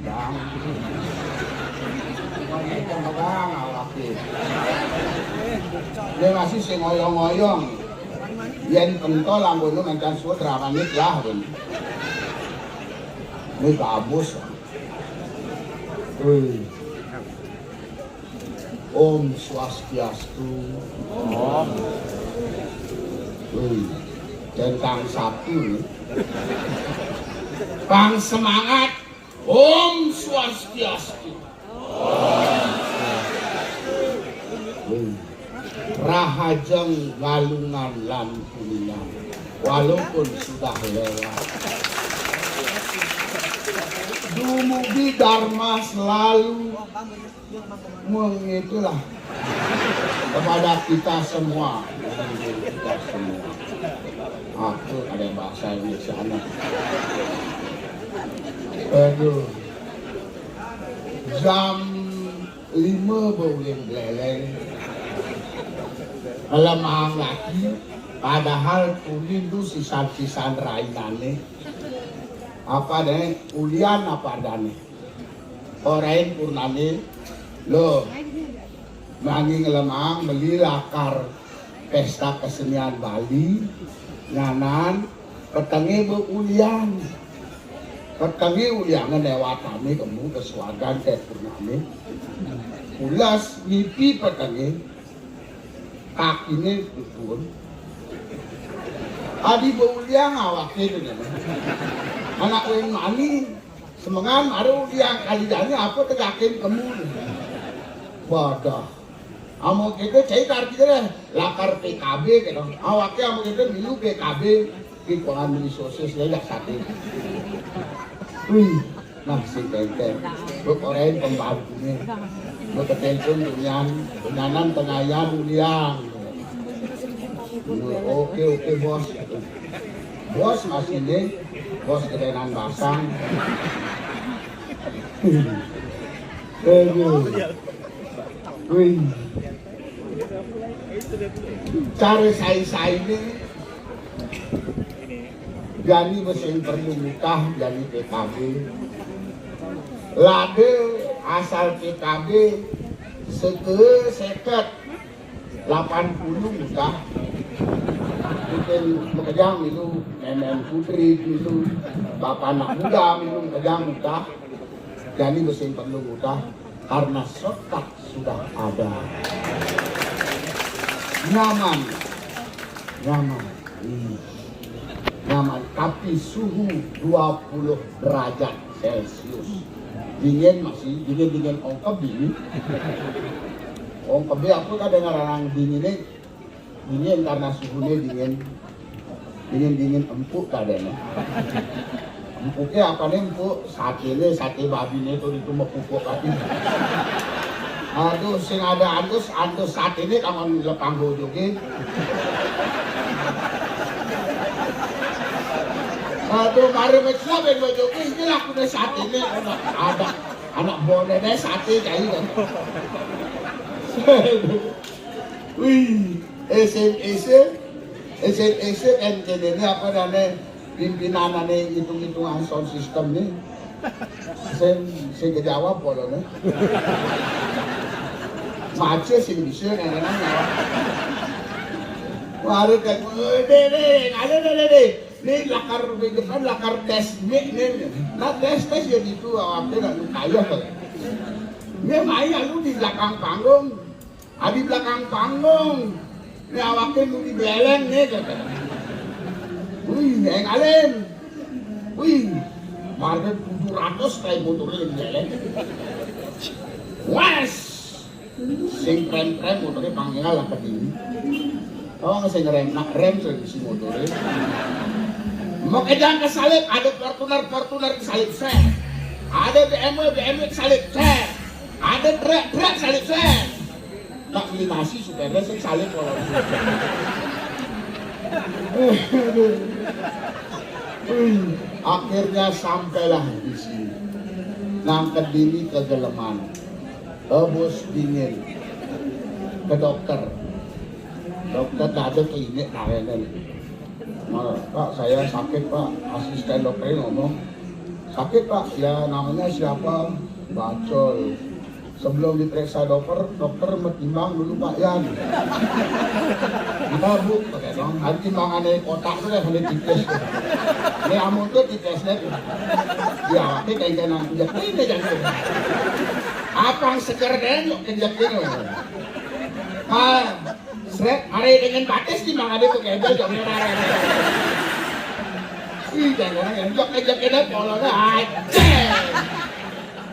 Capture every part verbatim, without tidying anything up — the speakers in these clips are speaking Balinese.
Bang. Bang, awake. Dia masih sing ngoyong-ngoyong. Yen pentol anggono mancan suwet rawane lah, ben. Ini bagus. Wih. Om Swastiastu. Om. Wih, tentang Sabtu nih. Pang semangat. Om Swastiastu. Wih. Rahajeng Galungan lan Kuningan. Walaupun sudah lewat. Dumugi Dharma selalu. Mengitulah kepada kita semua, kita semua. Aku ada bahasa Indonesia anak. Aduh. Jam lima bauling beleleng. Lemah lagi, padahal tunin tu sisan-sisan rainane. Apa deh? Ulian apa adane? Orain purnane, lo, mangi ngelemang beli lakar pesta kesenian Bali, nyanan, petenge be ulian. Petenge uliane lewatane kemu ke swagan ke purnane. Ulas ngipi petenge, kakine dusun. Adi be ulian awake dene. Anak wen mani. Semengan baru yang kali jani apa tegakin kemu. Wadah. Amo kita cai kar kita deh. Lakar P K B gitu. Awake amo kita milu P K B. Di kuangan beli sosis ya, ya sate. Wih, nah si tenten. Gue korein pembantunya. Gue ketelpon tunyan, tunyanan tengayan uliang. Oke, oke, bos. Bos masih nih, bos gedenan basang. Aduh. Wih. Cara sai-sai nih. Jani mesin perlu nikah, jani P K B. Lade asal P K B seke seket. Lapan puluh udah. Mungkin makejang milu, Nenek Putri milu, bapak anak muda milu makejang udah. Jani mesin perlu udah karena sekat sudah ada. Nyaman. Nyaman. Hmm. Nyaman, tapi suhu dua puluh derajat Celcius. Dingin masih, dingin-dingin ongkeb ini. Ongkeb apa kadang orang dingin ini? Dingin karena suhunya dingin. Dingin-dingin empuk kadang. Empuknya apa nih empuk? Sate nih, sate babi nih tuh itu mepupuk lagi. Aduh, sing ada antus, antus sate nih kamu lepang bojoge. Aduh, mari mencela ben bojoge, ini laku nih sate nih. Ada anak boneh deh sate kayak gitu. Wih, S M S, S M S kan kene apa dane pimpinan ane hitung-hitungan sound system nih. Sing sing kejawab polone. Mace sing bisa kan kan. Mari kan deh deh, ada deh deh. Ini lakar di depan lakar tes mic nih. Nah tes tes ya gitu awaknya nggak lu kaya kan. Ini main lu di belakang panggung. Adi belakang panggung. Ini awake nu dibeleng nih kata. Wih, yang kalen. Wih, marga tujuh ratus kayak motornya dibeleng. Wes. Sing krem-krem motornya panggal lah kedini. Oh, sing rem nak rem sing isi motornya. Mau kejang kesalip, ada Fortuner Fortuner kesalip saya. Ada B M W B M W kesalip saya. Ada truk truk kesalip saya. Tak beli nasi supaya besok salib kalau. Akhirnya sampailah di sini. Nang kedini kegeleman. Bos dingin. Ke dokter. Dokter ada ke ini layanan. Pak, saya sakit, Pak. Asisten dokternya ngomong, Sakit, Pak? Ya, namanya siapa? Bacol. Sebelum diperiksa dokter, dokter metimbang dulu, Pak Yan. Gimana, Bu? Pakai dong. Ada timbangannya kotak tuh, ada tipis. Ini amun tuh tipisnya tuh. Ya, ini kayak nang injek ini jangan. Apa yang seger deh, yuk injek ini. Ah, sret, hari dengan batis timbangannya tuh kayak dia, jangan marah. Ih, jangan yang injek injek ini, polanya aja.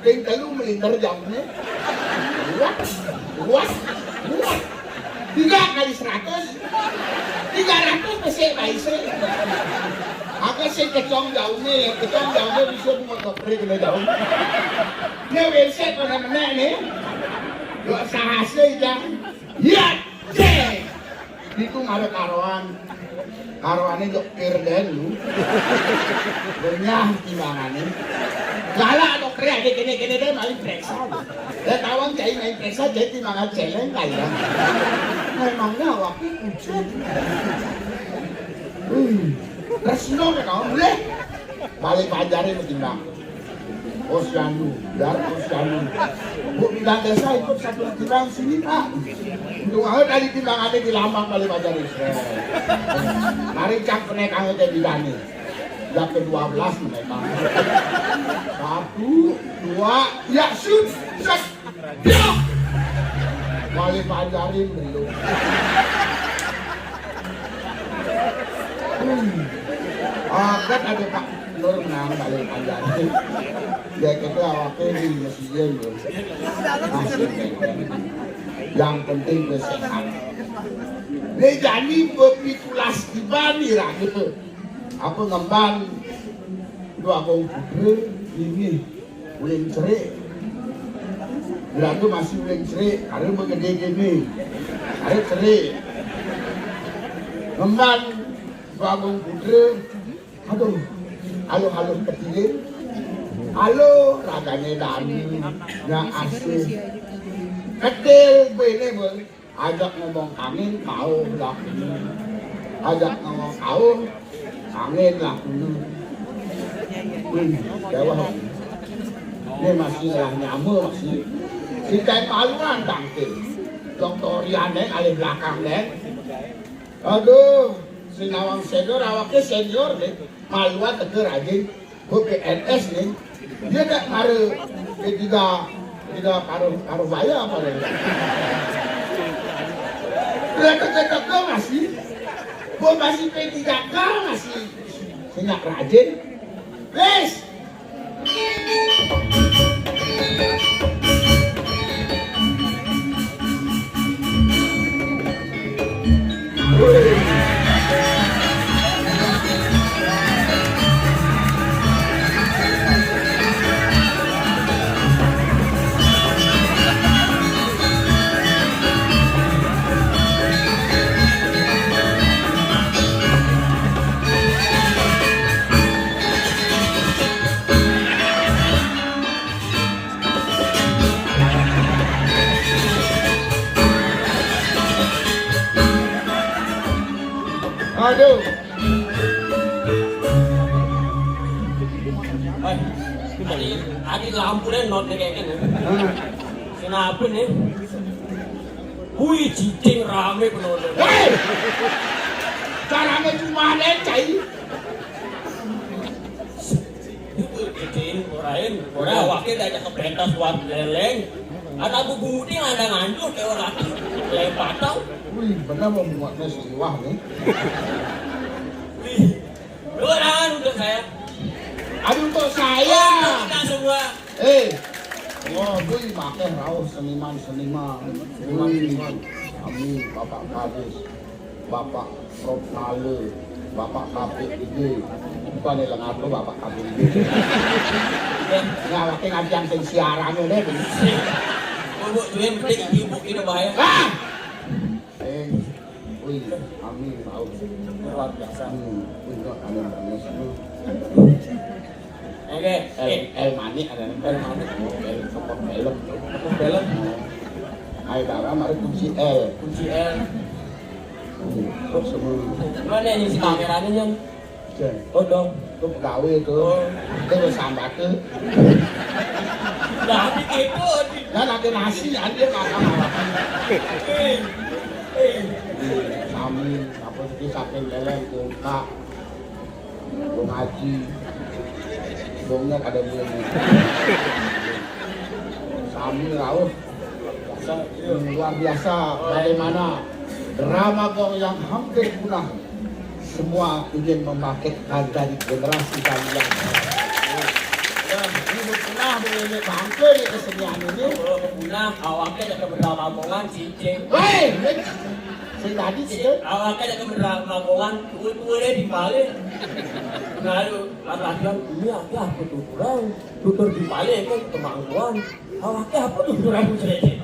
Ping telu melintir jauhnya. Kuat, kuat, kuat. Tiga kali seratus, tiga ratus pesek baise. Aku sih kecong jauhnya, kecong jauhnya bisa buat dokter kena jauh. Ini website mana mana nih? Gak usah hasil jang. Iya, cek. Itu nggak ada karuan. Karuannya jok pir deh lu. Renyah timbangannya. Galak dokter ya, kene-kene deh maling periksa. Dia tawang cai main periksa, jadi timbangan celeng kaya. Memangnya waktu ujian. Hmm. Terus no kamu boleh. Balik pajari ketimbang. Posyandu, biar posyandu. Bu bilang desa ikut satu ketimbang sini, Pak. Untuk aku tadi timbang ada di lambang balik pajari. Mari cak penek angin jadi dani. Yang kedua belas menaikkan. Satu, dua, ya, shoot, set. Dia. Balik pajarin dulu. Hmm. Ah, kan ada Pak Nur nang balik pajarin. Ya, kita awaknya di masjid, bro. Masih penting. Yang penting gue sehat. Ini jadi bepitulas tiba nih, Raja. Apa ngemban Dua Agung Putra ini uling cerik. Belagu masih uling cerik, karena menggede gini. Karena cerik. Ngemban Dua Agung Putra, aduh, aluh-aluh ketiga. Aluh ragane dani, nya asih. Kedil bene, Bang. Ajak ngomong angin, kauh lakune. Ajak ngomong kauh, angin lakune. Wih, dewa. Ini masih lah nyama masih. Si kain paluan tangkil. Doktorian deh, alih belakang deh. Aduh, si Nawang senior, awaknya senior deh. Paluan tegar aja. Gue P N S nih. Dia tak ngaruh P tiga, tiga paruh, paruh bayar apa deh. Dia kerja kerja masih. Gue masih P tiga K masih. Sengak rajin. Wes. Aduh. Wah, tadi, tadi lampu deh not deh kayak gini. Kenapa nih? Wih, cicing rame penonton. Hei! Caranya cuma ada cai. Cicing, orain, ora wakil aja ke pentas buat leleng. Ada bubudi ada nganjur kayak orang lempatau. Wih, bener mau buatnya siwah nih. Wih, dorangan untuk saya. Aduh, untuk saya. Untuk kita semua. Eh, wah, gue makan rauh seniman-seniman. Seniman-seniman. Kami, Bapak Kadis, Bapak Prof Nale, Bapak K P I D. Bukan yang ngatur Bapak K P I D. Ya, lagi ngaji yang sing siarannya deh. Bubuk duit penting ibu kita bahaya. Ah! Eh, wih, amin, tahu. Luar biasa. Hmm, wih, kok aneh banget sih. Oke, El, El Manik ada nih. El Manik. El, toko film. Toko film. Ayo, Dara, mari kunci L. Kunci L. Hmm, terus semua. Mana nih si kameranya, Nyon? Cek. Oh, dong. Itu pegawai itu. Oh. Itu wis sambat tuh. Lah, iki kepo, Di. Lah, lagi nasi, ya, dia makan apa? Eh, eh. Sami, apa sih, saking leleng, kongkak. Wong ngaji. Wongnya kada boleh. Sami rauh. Luar biasa, bagaimana drama gong yang hampir punah. Semua ingin memakai dari generasi kalian. Ya, ini punah, ini bangke nih kesenian ini. Kalau punah, awaknya ada berapa omongan, cincin. Woi, sing tadi sih. Awaknya ada berapa omongan, tuwe-tuwe di balik. Lalu, latihan, ini ada apa tuh kurang? Tutur di balik, kok kemangguan. Awaknya apa tuh kurang, cerita?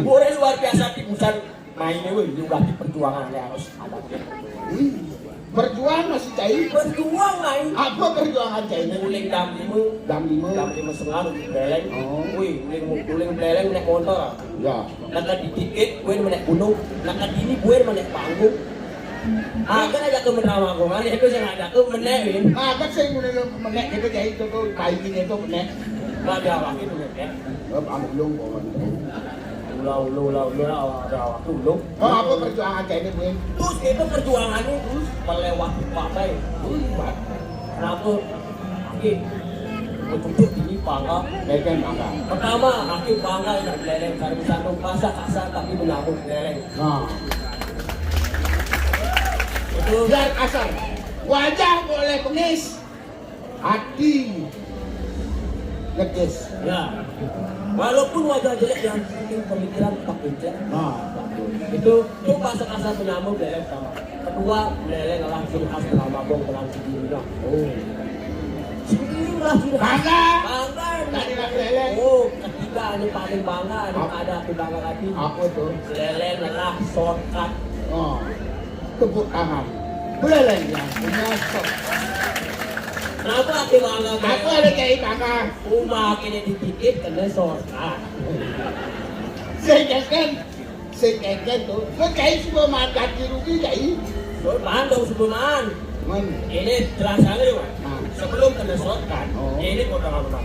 Boleh luar biasa, tipusan. Mainnya, weh, ini berarti perjuangan ya harus ada. Wih, berjuang masih cai. Berjuang main. Apa perjuangan cai ini? Uling jam lima. Jam lima. Jam lima setengah udah beleng. Oh. Wih, uling, uling beleng naik motor. Ya. Nak di tiket, gue naik gunung. Nak ini gue naik panggung. Ah, kan ada ke menawa gue, kan itu yang ada ke menek, Win. Ah, kan saya mulai menek gitu, cai itu tuh, kayak gini itu menek. Nggak ada waktu itu menek. Nggak panggung, pokoknya. Ula, ula, ula, ula, ada waktu, ula. Oh, apa perjuangan kayak ini, Bun? Terus itu perjuangannya terus melewati partai. Wih, Pak. Kenapa? Oke. Mencucuk ini bangga. Legen bangga. Pertama, aku bangga yang leleng dari satu masa kasar tapi menyambut leleng. Nah. Itu biar kasar. Wajah boleh bengis. Hati ngedes. Ya. Walaupun wajah jelek, yang penting pemikiran tetap kenceng. Nah, itu itu bahasa kasar menyambut leleng sama. Kedua, leleng adalah ciri khas drama gong dengan sendirinya. Oh. Sendiri lah ciri khas. Bangga. Bangga. Tadi lagi leleng. Oh, ketiga ini paling bangga, ini apa? Ada aku bangga lagi. Apa tuh? Leleng adalah shortcut. Oh. Tepuk tangan. Boleh lagi ya. Punya stop. Kenapa aku bangga? Aku ada kayak bangga. Uma kena dipikir kena shortcut. Saya kan, saya kan tuh. Kau cai semua makan di rugi cai. Kau bandung semua man. Man. Ini terasa nih, Mas. Nah. Sebelum kena shortcut, oh. Ini kota lama.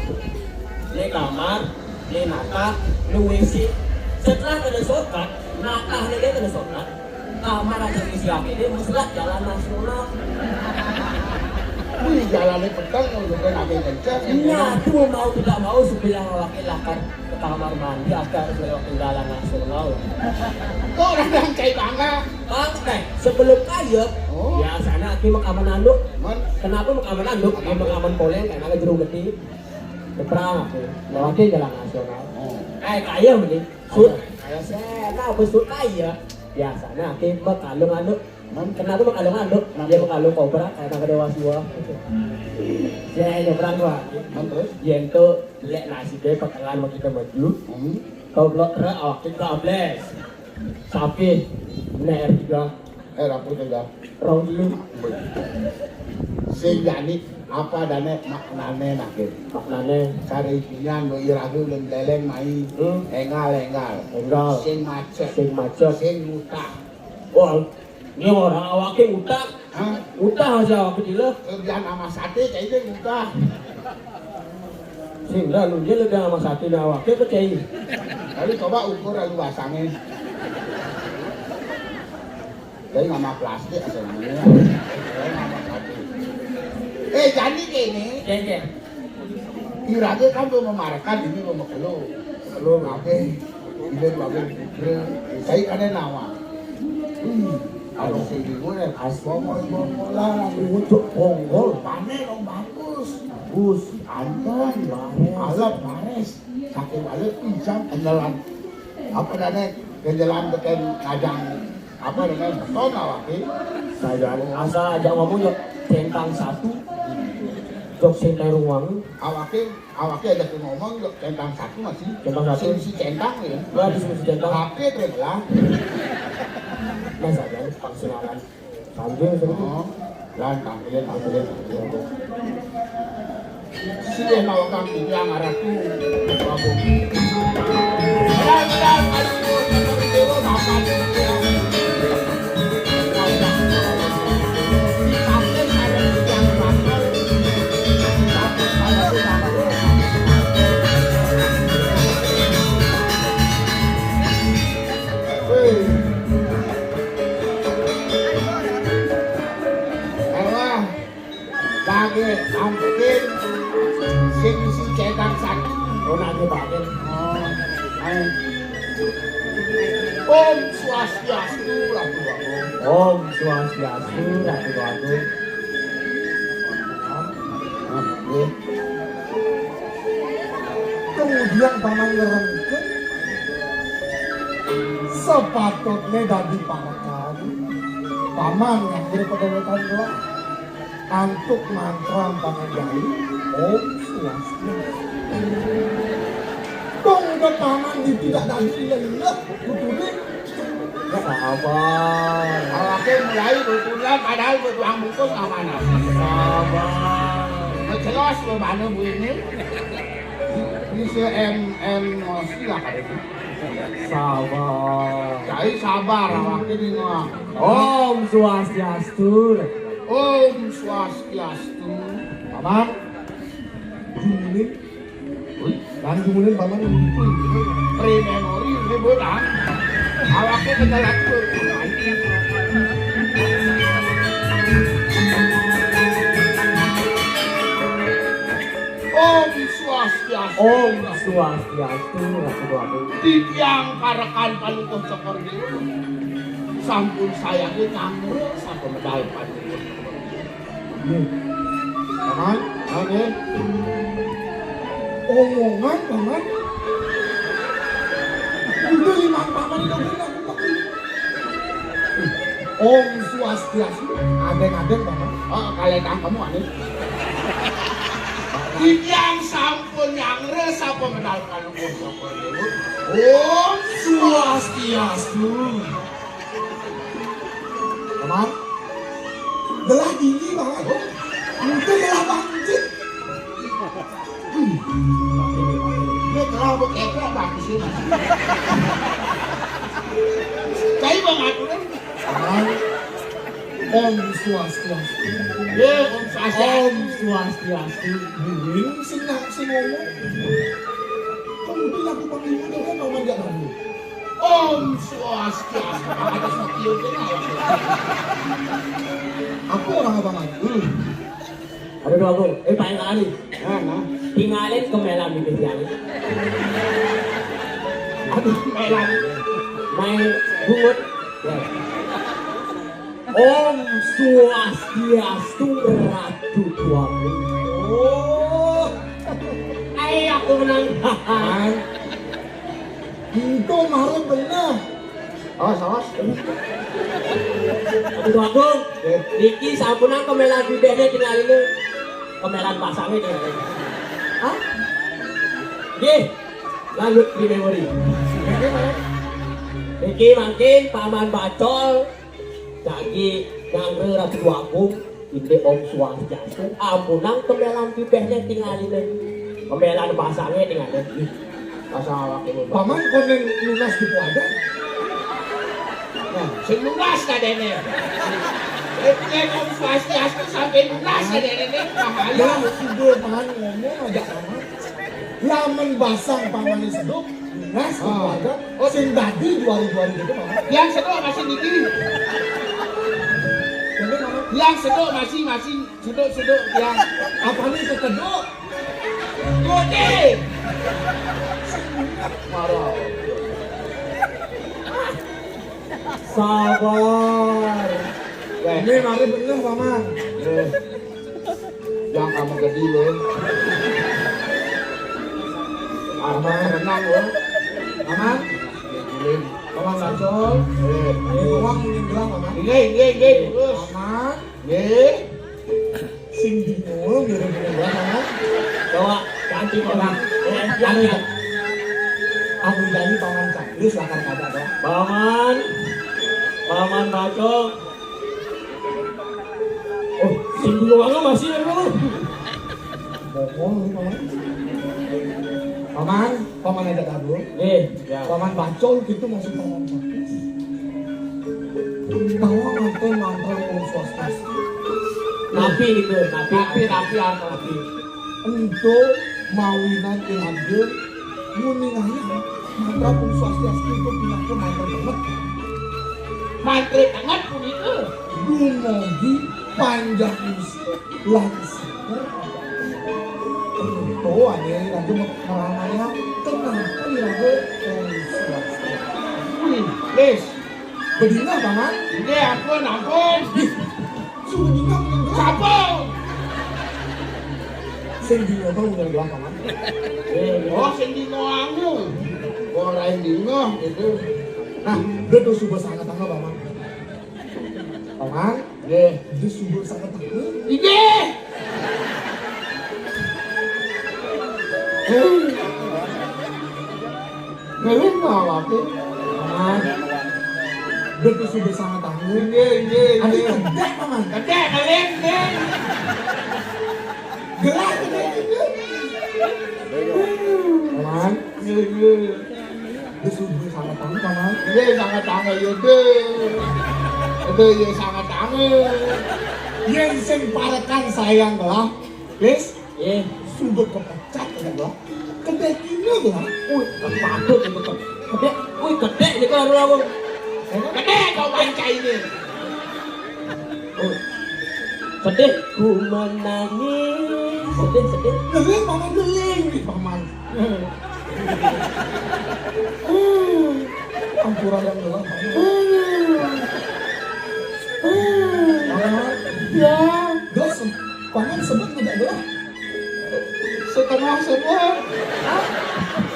Ini kamar, ini nata, ini W C. Setelah kena shortcut, nata ini dia kena shortcut. Kamar aja isi lagi, dia mesti jalan nasional. Wih, jalannya petang, kalau bukan lagi kencang. Iya, itu mau tidak mau sebelah wakil lakar ke kamar mandi, agar sebelah wakil jalan nasional. Kok orang yang kayak bangga? Bang, eh, sebelum kaya, oh. Biasanya aku mau kamar anduk. Man? Kenapa mau kamar anduk? Dia mau kamar poleng, karena ada jeruk gede. Seberang aku, lewati jalan nasional. Oh. Eh, kaya mending. Sur, kaya saya, nah, besur kaya. Biasanya aku mau kalung anduk. Man? Kenapa mau kalung anduk? Kenapa? Dia mau kalung kobra, kayak nggak dewa siwa. Saya nyebrang gua. Man, terus? Dia itu lek nasi dia pertengahan mau kita maju. Hmm. Kau blok rek, awak kita ables. Sapi, ner juga. Eh, rampung juga. Rong dulu. Sing jani apa dane maknane nake? Maknane. Kare ipian lo irahe ulen leleng mai. Hmm. Engal, engal. Engal. Sing macet. Sing macet. Sing utah. Wah, ini orang awake utah. Hah? Utah aja awake gila. Kerjaan sama sate kayaknya utah. Sing dah lu dia lebih sama sate dah awake percaya. Tapi coba ukur lalu basangnya. Jadi nama plastik aja namanya. Jadi nama plastik. Eh, jadi kene. Kene. Irage kan tuh memarekan ini mau mekelo. Mekelo, oke. Ini babe putra. Saya kada nawa. Wih, ada sing dulu ya. Asbongol, bongolan, untuk bonggol. Panen dong bagus. Bagus. Anton, bares. Alap, bares. Sakit balik, pinjam, kendelan. Apa dane? Kendelan beken kadang apa dengan beton awake? Saya asal aja ngomong ya centang satu. Jok sing ruang. Awake, awake aja ngomong ya centang satu masih. Centang satu. Sing si centang ya. Lah di sing si centang. H P terus lah. Nah, saya pangsinaran. Sambil sini. Oh, lan tampilin, tampilin, tampilin. Sini mau kang yang arah tuh. Oh, nanya balik. Oh, ayo. Om Swastiastu, Ratu Agung. Om Swastiastu, Ratu Agung. Nah, nggih. Kemudian paman ngerengke, sepatutnya dadi parekan paman nganggé pedewetan doang. Antuk mantra paman jai, Om Swastiastu. Dong udah paman tidak dadi leleh, kutune. Sabar. Awake mulai betulan padahal betuang bungkus amanah. Sabar. Jelas lo mana bu ini. Ini se M M Nosi lah kali ini. Sabar. Cai sabar awake ini mah. Om Swastiastu. Om Swastiastu. Paman. Jumune. Wih, kan jumune paman. Pre-memory ribut ah. Awake ketelan tuh. Om Swastiastu. Om Swastiastu, Ratu Agung. Titiang parekan Palukuh Cokor Dewa. Sampun sayange nyangre sapa medal Palukuh Cokor Dewa. Nggih. Paman, nggih. Omongan, Paman. Udah lima paman itu benar. Om Swastiastu. Adeng-adeng, Paman. Oh, kalian kamu aneh. Titiang sampun nyangre sapa medal Palukuh Cokor Dewa. Om Swastiastu. Paman. Gelah tinggi, Paman. Itu gelah bangkit. Hmm. Ini gelah bekeplak bagus ini. Cai bang aturan. Paman. Om Swastiastu. Ya, Om Swastiastu. Om Swastiastu. Buin sing nak sing ngomong. Kamu tuh laku panglima dengan Paman Jakarta. Om Swastiastu. Ada satu yang kenal. Apa orang abang? Hmm. Aduh, Agung. Eh, Pak Engkang Ali. Nah, nah. Tinggalin kemelan di meja ini. Aduh, kemelan. Main bungut. Ya. Om Swastiastu, Ratu Tuaku. Oh. Ayo, aku menang. Hai. Itu malu bener. Awas, awas. Ratu Agung. Nggih. Niki sampunang kemelan bibihne tinggalin. Kemelan pasange tinggalin. Hah? Nggih. Lanjut di memori. Niki mangkin Paman Bacol. Jagi nyangre Ratu Agung, indik Om Swastiastu, ampunang kemelan bibihne tinggalin. Kemelan pasange tinggalin. Ih, pasang awake lho. Paman konen lunas di kuadran. Nah, sing lunas kadene. Yen Om Swastiastu sampai lunas kadene, bahaya. Ya, sudah Paman ngomong aja, Paman. Lamun basang pamane seduk, lunas. Ah. Keluarga, oh, sing dadi dua ribu dua ribu itu, Paman. Yang seduk masih niki. Jadi, Paman. Yang seduk masih, masih seduk, seduk yang. Apa nih kekeduk? Kote. Marah. Sabar. Weh. Ini mari bener, Paman. Eh. Yang kamu gede, lo. Arman renang, lo. Paman. Gilin. Paman Sacol. Eh. Ini uang ini bilang, Paman. Nggih, nggih, nggih, terus. Paman. Nggih. Sing bingung gitu, gitu, Paman. Coba, ganti orang. Eh, anu ya. Aku dari Paman Cakris, lakar kata, Pak. Paman. Paman Bacok. Oh, sing dulu masih ya, lu. Bohong lu, Paman. Paman, Paman ada kabur. Eh, ya. Paman Bacol gitu masih Paman Cakris. Bawa mantel mantel Om Swastiastu. Tapi itu, tapi, tapi, tapi, apa? Tapi. Untuk mawinan ilangge, muni ngayah, mantra Om Swastiastu itu pinaka mantra banget. Mantra banget punika. Dumugi panjang usia, lan sabar. Tuh, anjing, lagi mau ngerananya. Kenapa nih, lagi? Eh, siap, siap. Wih, Lis. Bedina, Paman? Ini ampun, ampun. Suruh dinga, mending gelap. Siapa? Sing dinga mah udah gelap, Paman. Eh, oh, sing dinga anu. Orang dinga gitu. Nah, dia tuh subuh sangat tangga, Paman. Paman? Nggih. Dia subuh sangat tangga. Inggih. Hei. Ngelin mau apa? Paman. Dia tuh subuh sangat tangga. Inggih, inggih, ada inggih. Kedek, Paman. Kedek, ngelin, nggih. Gelas, kedek, inggih. Paman. Inggih, inggih. Dia subuh sangat tangga, Paman. Iya, sangat tangga, iya, deh. Aduh, iya, sangat tangga. Yen sing parekan sayang lah. Wis, eh, subuh kepecat ya lah. Kedek ini lah. Wih, patut itu, Pak. Kedek, wih, kedek niku karo aku. Kedek kok panca ini. Oh. Sedih ku menangis, sedih, sedih. Geling, Paman, geling, Paman. Ampura yang gelap. Ya. Gelas, Paman sebut tidak gelap. Setengah sebut. Hah?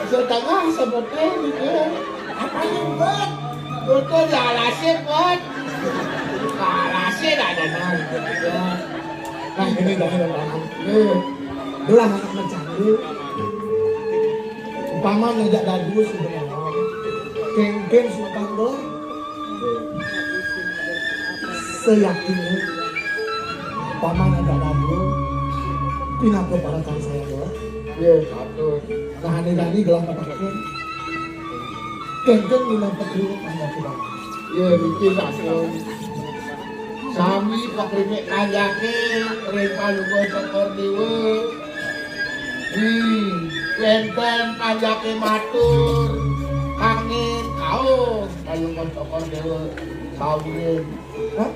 Setengah sebutnya gitu. Apa yang buat? Betul ya, alasnya buat. Alasnya ada, ada. Nah, ini dah, Paman. Nih, gelah anak mencari. Umpama ngajak dagu sebenarnya. Kengken suka doang. Seyakinnya, Paman ngajak dagu. Pinaka parekan saya doang. Iya, satu. Nah, ane dani gelah pakai. Kengken minangka dulu, Paman. Iya, niki sampun. Sami pakrimik kanjake ring Palungguh Cokor Dewa. Hmm, wenten kanjake matur kangin kaos Palungguh Cokor Dewa saurin. Hah?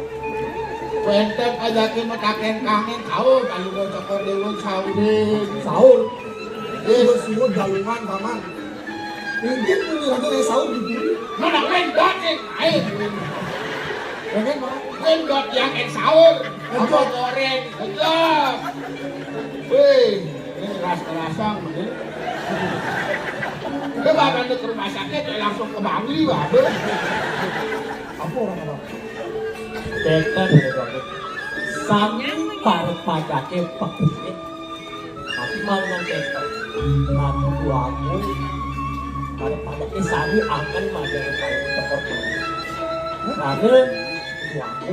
Wenten kanjake mataken kangin kaos Palungguh Cokor Dewa saurin. Saur. Nggih. Suwun, suwun, Galungan, Paman. Mungkin punya lagi yang sahur di diri. Mana wendot yang lain? Ya kan, Paman? Wendot yang yang sahur. Apa goreng? Betul. Wih, ini keras-kerasan, ini. Coba nanti ke rumah sakit, ya langsung ke Bangli, waduh. Apa orang apa? Tetan, ya, Bang. Sami para pajake pekune. Tapi malingan ketok. Nah, tuaku, pada-pada eh, sami angken malingan kayu tekot. Karena tuaku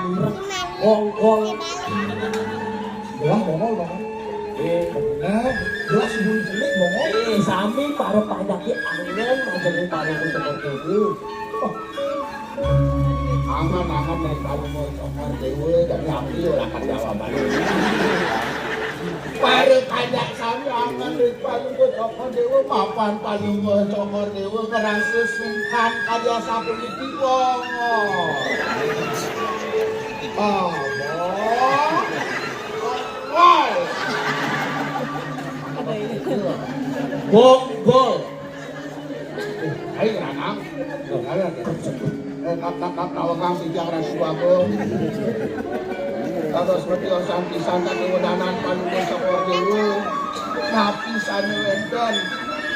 murek bongkol. Belah bongkol, Bang. Eh, bener. Belah sebelum celik, bongkol. Eh, sami para pajake angken malingan kayu tekot. Oh, angan-angan nek kamu mau cokor dewe, dan nabi ora kan jawaban. Para kanjak sami angan nek kamu mau cokor dewe, mapan kamu mau cokor dewe, ngerasa sungkan kaya sapuniki wong. Apa? Woi. Bonggol. Ayo, Ranang. Ayo, ayo. Eh, kap, kap, kap, kawekang titiang Ratu Agung. Kados seperti osan pisan kang wedanan Palungguh Cokor Dewa. Napi sane wenten?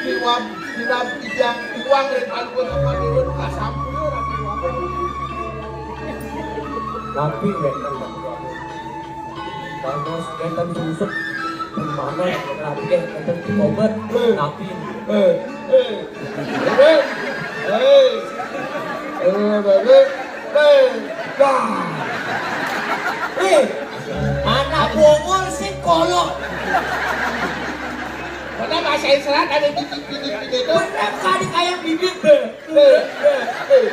Miwab, minab titiang iwang ring Palungguh Cokor Dewa. Kasampun, Ratu Agung. Napi wenten, Ratu Agung? Dados enten sungsut, gimana ya, rabi enten kobet, eh, napi. Eh, eh, eh, eh, eh, eh, eh, dah. Eh, anak bongol sing kolok. Padahal bahasa Israel ada bibit-bibit gitu. Bener kali kayak bibit, be. Eh, eh, eh.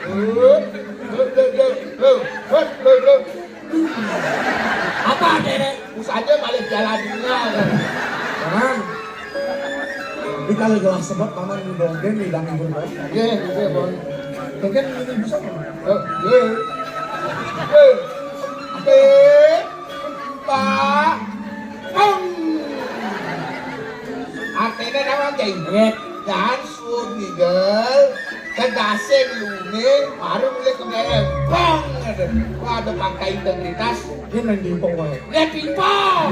Eh, eh, eh, eh, eh, eh, eh. Apa, Derek? Usahanya balik jalan dunia. Paman. Ini kalau jelas sebab Paman ini dongeng nih, dan ibu. Iya, iya, Bang. Dongeng ini bisa, Paman? Eh, eh. Eh, eh. Pak. Peng. Inget, kan suud ngigel, kedasing luning, baru mulai ke mereng. Bang, ada. Wah, ada pakai integritas. Dia main di pingpong, wae. Dia pingpong.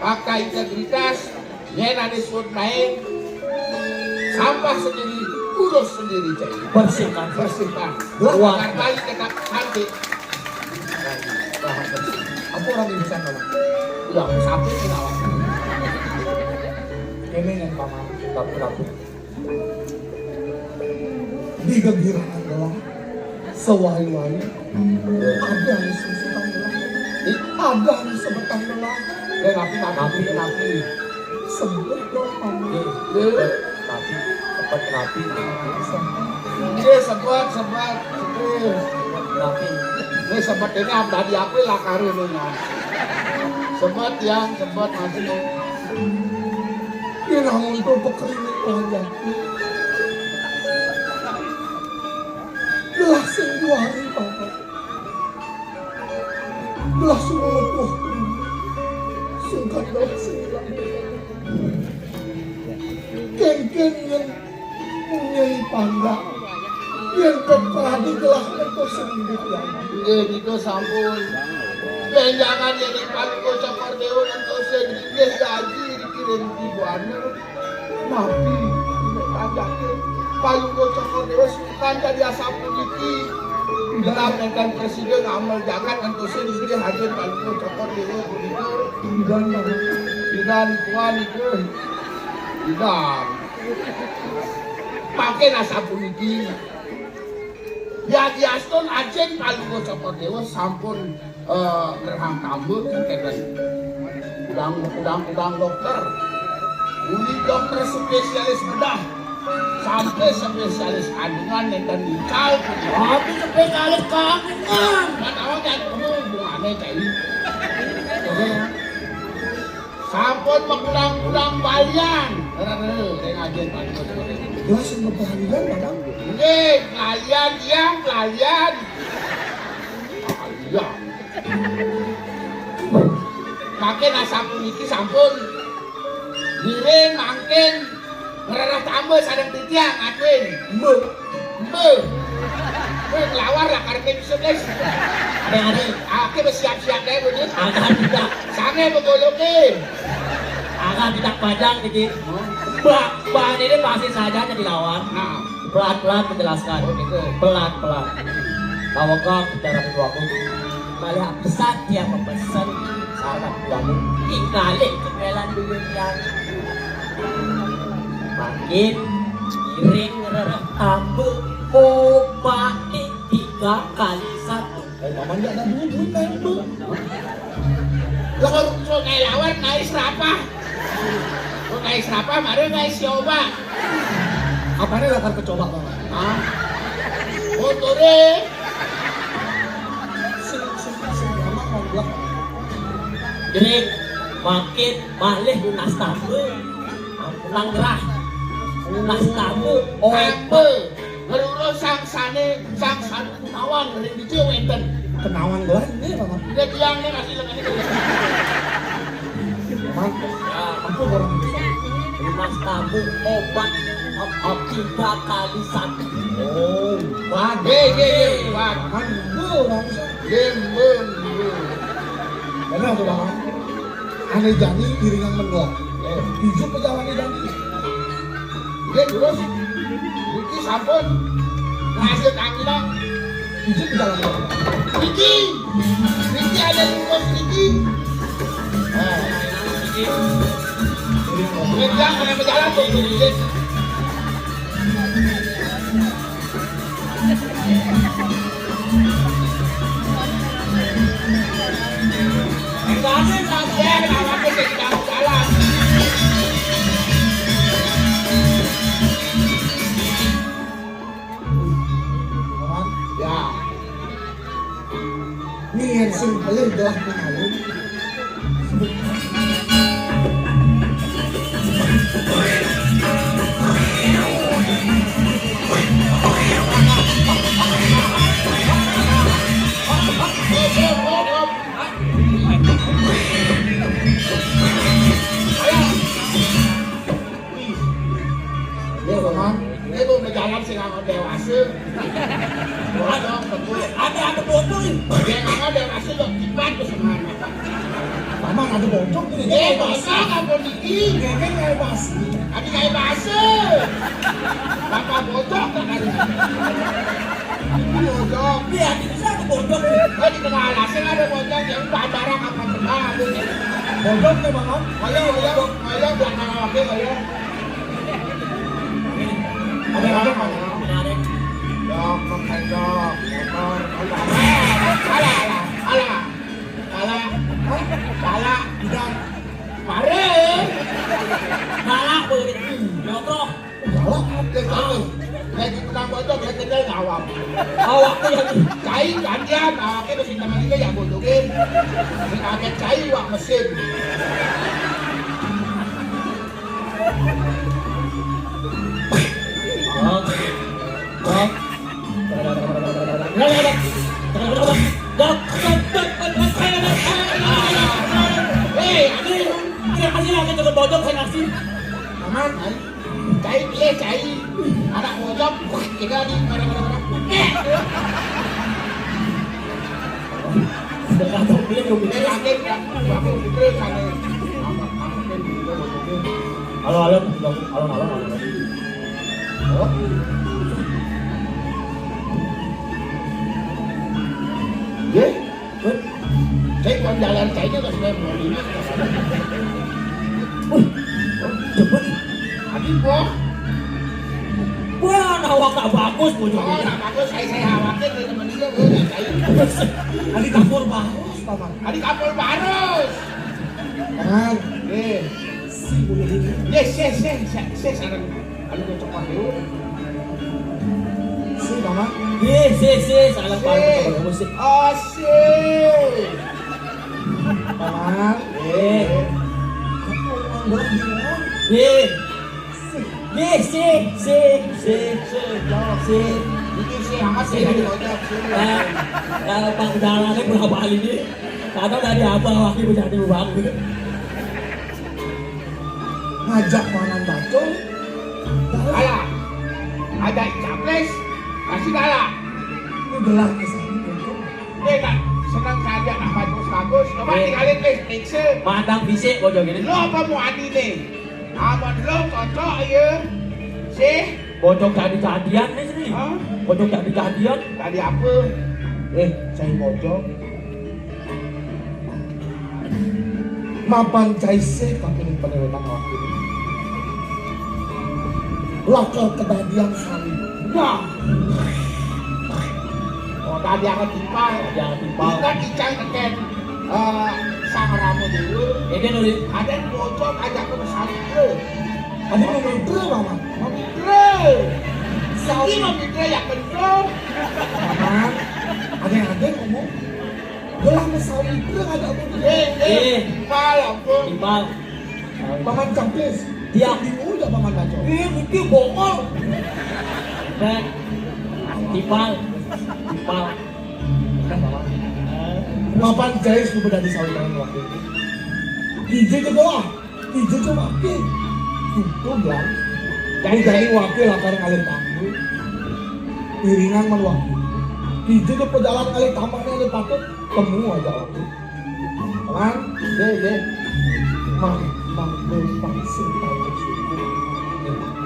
Pakai integritas, nyen ane suud main. Sampah sendiri, urus sendiri, cai. Bersihkan. Bersihkan. Wah. Agar bayi tetap cantik. Apa orang ini sana? Ya, sampai ke dalam. Ini yang paman, dapur-dapur. Di gembiraan doang, sewali-wali, ada yang susukan doang. Ada yang sebetan doang. Eh, rapi, rapi, rapi. Sebut doang, paman. Eh, eh, rapi, sebut rapi. Iya, sebut, sebut. Sebut rapi. Ini sebut ini apa, di apa lah karir ini, nah. Sebut yang, sebut masih. Yen amun to pekrinik wayahku. Belah sing dua hari, Bapak. Belah sing menutuh. Sungkan belah sing ilang. Ken-ken yen punyai pandak. Yen pek pradi gelah ento sing inggih, ya. Nggih, nika sampun. Benjangan yen ing Palungguh Cokor Dewa ento sing inggih, ya, Aji, dikirim Ibu Anu. Napi, nek kandhake Palungguh Cokor Dewa sukan dadi asapuniki. Dalam enten presiden amel jagat ento sing inggih Aji Palungguh Cokor Dewa punika. Pidan, Pak. Pidan, Tuan, niku. Pidan. Mangkin asapuniki. Yadiastun Aji Palungguh Cokor Dewa sampun, eh, ngrerang tambur kenten. Udang, udang, udang dokter. Uli dokter spesialis bedah. Sampai spesialis kandungan nenten ical. Aku spesialis kandungan. Kan awak jangan kamu hubungannya, Cai. Oke. Sampun mekudang-kudang balian. Heeh, sing ajeng, Pak. Wah, sing bebalian, Bapak? Nggih, balian, iya, balian. Balian. Mangkin asapuniki sampun ngiring mangkin ngrereh tambah sareng titiang, Adwin. Mbok. Mbok. Kowe nglawar lah karepe bisa, Blis. Arek-arek. Ake wis siap-siap deh, Bu. Agak tidak. Sange begoloke. Agak tidak panjang niki. Mbak, Mbak ini pasti saja dilawan. Nah. Pelan-pelan menjelaskan. Oh, gitu. Pelan-pelan. Tawakal bicara ketuaku. Malah pesan dia mempesen sarana ketuaku. Tinggalin kemelan dulu yang. Makin miring rereh tambah. Obati tiga kali satu. Oh, Paman nggak ada duit, duit main, Bu. Lah, kalau suruh kayak lawan, naik serapah. Kalau naik serapah, mari naik si oba. Apanya lakar kecoba, Paman? Hah? Motornya. Sing, sing, sing, lama, Paman, gua. Jadi, makin malih lunas tamu. Ampun, gerah. Lunas tamu. Oh, apa? Ngeruruh sang sane, sang sane. Kenawan ring dija wénten. Kenawan doang nggih, Paman. Nggih, tiang nih masih lengan itu. Paman, ya, ampun orang bisa. Mas tamu obat, op-, op tiga kali satu. Oh, Paman. Nggih, nggih, nggih, Paman. Paman, bu, orang bisa. Nggih, bu, bu. Benar tuh, Paman. Ane jani iringan mendok. Eh. Ijo pejalan jani. Nggih, terus. Niki sampun. Ngasih kaki, Bang. Ijo pejalan jani. Niki. Niki ada lurus niki. Nah, niki. Niki yang kena pejalan tuh, niki. Ya. Nih yang sing belir gelah pengalu. Kan sing angon dewasa. Bocok, betul. Ada, ada bocok nih. Dia angon dewasa, dok, kipat tuh semangat. Paman, ada bocok nih. Eh, bocok apa nih? Ih, ngomong kayak basi. Adi kayak basi. Bapak bocok tak ada. Ini bocok. Iya, ini bisa ada bocok nih. Oh, di tengah alasnya ada bocok. Yang barang apa tengah ada nih. Bocok nih, Bang. Ayo, ayo, ayo, belakang lagi, ayo. Ada apa, Bang? Ada. Jok, jok, jok. Alah, alah, alah. Alah. Hah? Alah. Udah. Mare. Galak begitu. Nyokok. Galak, dia galak. Lagi menang bocor, dia kenal ngawam. Awak tuh yang cai gantian, awaknya masih teman juga ya bodohin. Sing akeh cai wak mesin. Hei, ini, ini kasih lagi tuh bocor saya kasih. Aman, ayo. Cai, iya, cai. Anak bocor, wah, kita di mana-mana. Dekat tuh, dia tuh. Ini lagi, aku terus sana. Halo, halo, halo, halo, halo. Oh. Ye? Cek, kan jalan ceknya ke Sungai Mulia. Uh, cepet. Adi, boh. Wah, awak tak bagus, bocor. Oh, tak bagus, saya, saya khawatir dari teman dia, boh, ya, saya. Adi kapur barus, Paman. Adi kapur barus. Paman. Eh. Si bulu ini. Yes, yes, yes, yes, yes, sekarang. Adi cocok dulu. Si, Paman. Ye, si, si, salah. Si. Paman, Paman, Paman, si. Oh, si. Paman. Ye. Aku orang belah di mana? Ye. Si. Ye, si, si, si, si, si. Ini si amat si, si. Lagi banyak si. Nah, kalau Pak Udalannya berapa kali ini? Kadang dari apa lagi menjadi uang gitu. Ngajak mangan bacol. Kalah. Ada capres, pasti kalah. Ini gelah ke sana. Dia tak senang saja nak bagus-bagus. Coba tinggalin, please, periksa. Mandang fisik, bocor gini. Lo apa mau adi nih? Amat lo cocok ya. Sih. Bocor jadi-jadian nih, sini. Hah? Bocor jadi-jadian. Tadi apa? Eh, saya bocor. Mapan cai sih, tapi ini penewetan waktu. Lakal kedadian sami. Wah. Oh, tadi akan timpal. Tadi akan timpal. Kita kicang teken, eh, sang ramo dulu. Ini nulis. Ada yang bocor, ajak ke sawitra. Ada mau mitra, Mama? Mau mitra. Sawitra. Ini mau mitra ya, betul. Mama, ada yang ada ngomong. Gelah mesawi itu ada apa tuh? Eh, eh, eh. Timpal, ampun. Timpal. Paman Camplis. Dia. Bingung aja Paman Bacol. Eh, mungkin bongol. Nah, timpal. Timpal. Udah, Paman. Paman Jais lu udah disawi dengan waktu itu. Ije ke doa. Ije ke wakil. Tutup lah. Jadi, jadi wakil akan ngalir tanggul. Iringan man wakil. Ije ke pejalan ngalir tambah nih, ngalir patut. Temu aja wakil. Lan, deh, deh. Mang, mang, mang, sing tahu sih.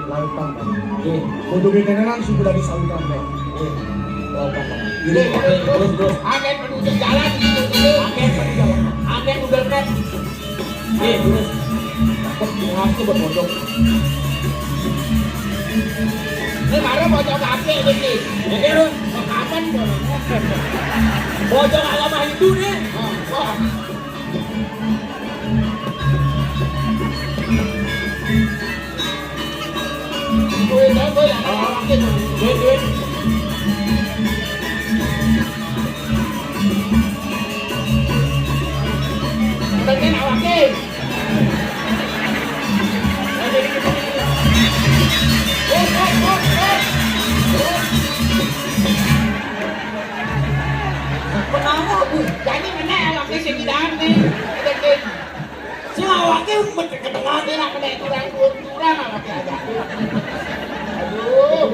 Lalu tambah. Oke. Untuk ini kan sudah disalurkan, Bang. Oke. Lalu tambah. Ini, oke, terus, terus. Agen penutup jalan gitu. Agen penutup jalan. Agen udah, Bang. Oke, terus. Takut ngaku buat bocor. Ini baru bocor kaki ini. Oke, terus. Kapan bocor? Bocor agama Hindu nih. Ah, wah. Duit apa ya? Duit, duit. Pengen awake. Hop, hop, hop, hop. Pengawa, Bu. Jadi mana awake sing di dalam nih? Sing awake metu ke tengah, dia nak kena kurang, kurang awake aja. Aduh.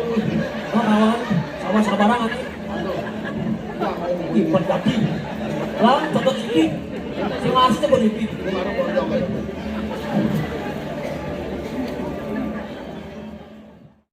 Bukan dadi. Lah, contoh iki. Sing waras coba iki.